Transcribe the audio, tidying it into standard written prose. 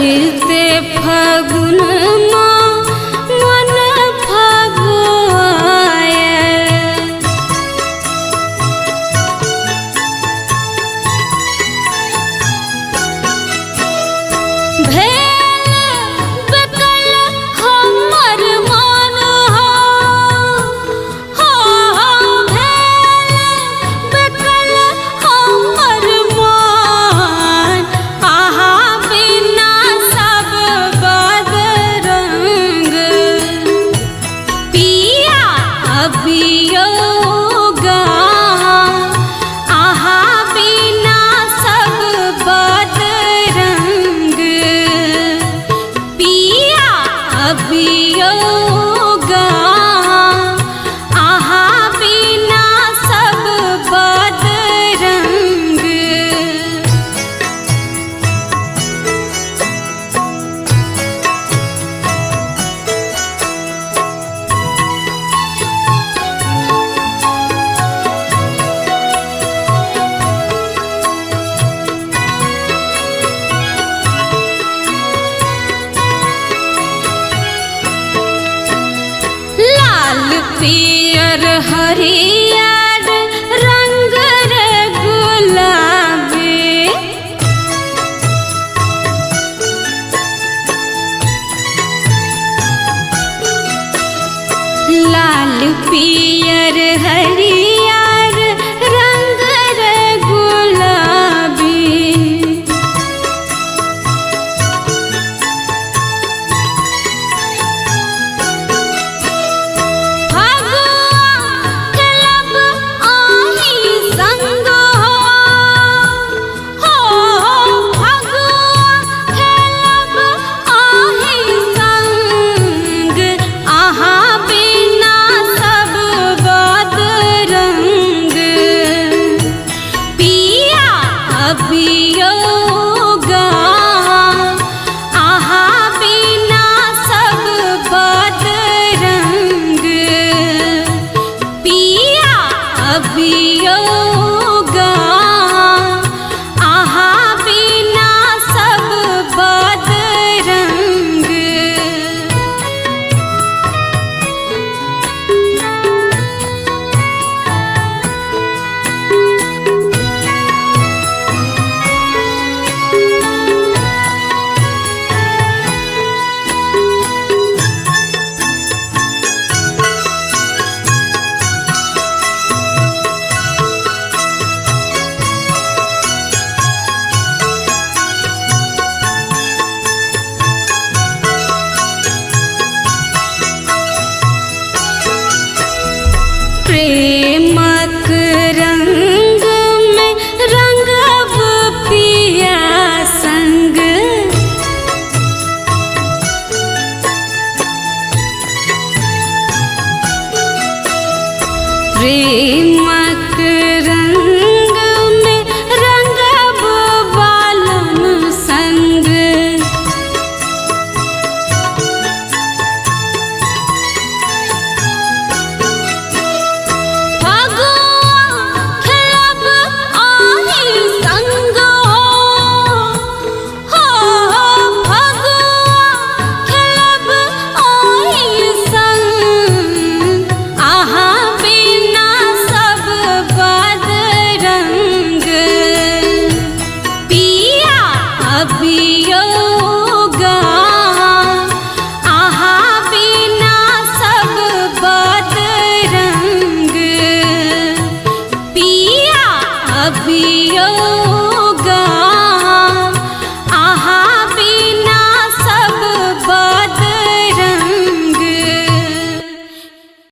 चढ़ते फगुन मन फगुआए। भेल बेकल हमर मन हो, भेल बेकल हमर मन, आहा बिना सब बदरंग। पिया अभियोगा आहा बिना सब बदरंग। पिया अभियोगा आहा बिना सब बदरंग। लाल पियर हरियर रंग रे गुलाबी, लाल पियर हरियर रंग रे गुलाबी। फगुआ खेलब आही संग हो, फगुआ खेलब आही संग, आहा बिना सब बदरंग। पिया अभियोगा आहा बिना सब बदरंग। पिया अभियोगा आहा बिना सब बदरंग। प्रेमक रंग में रंगब पिया संग, प्रेम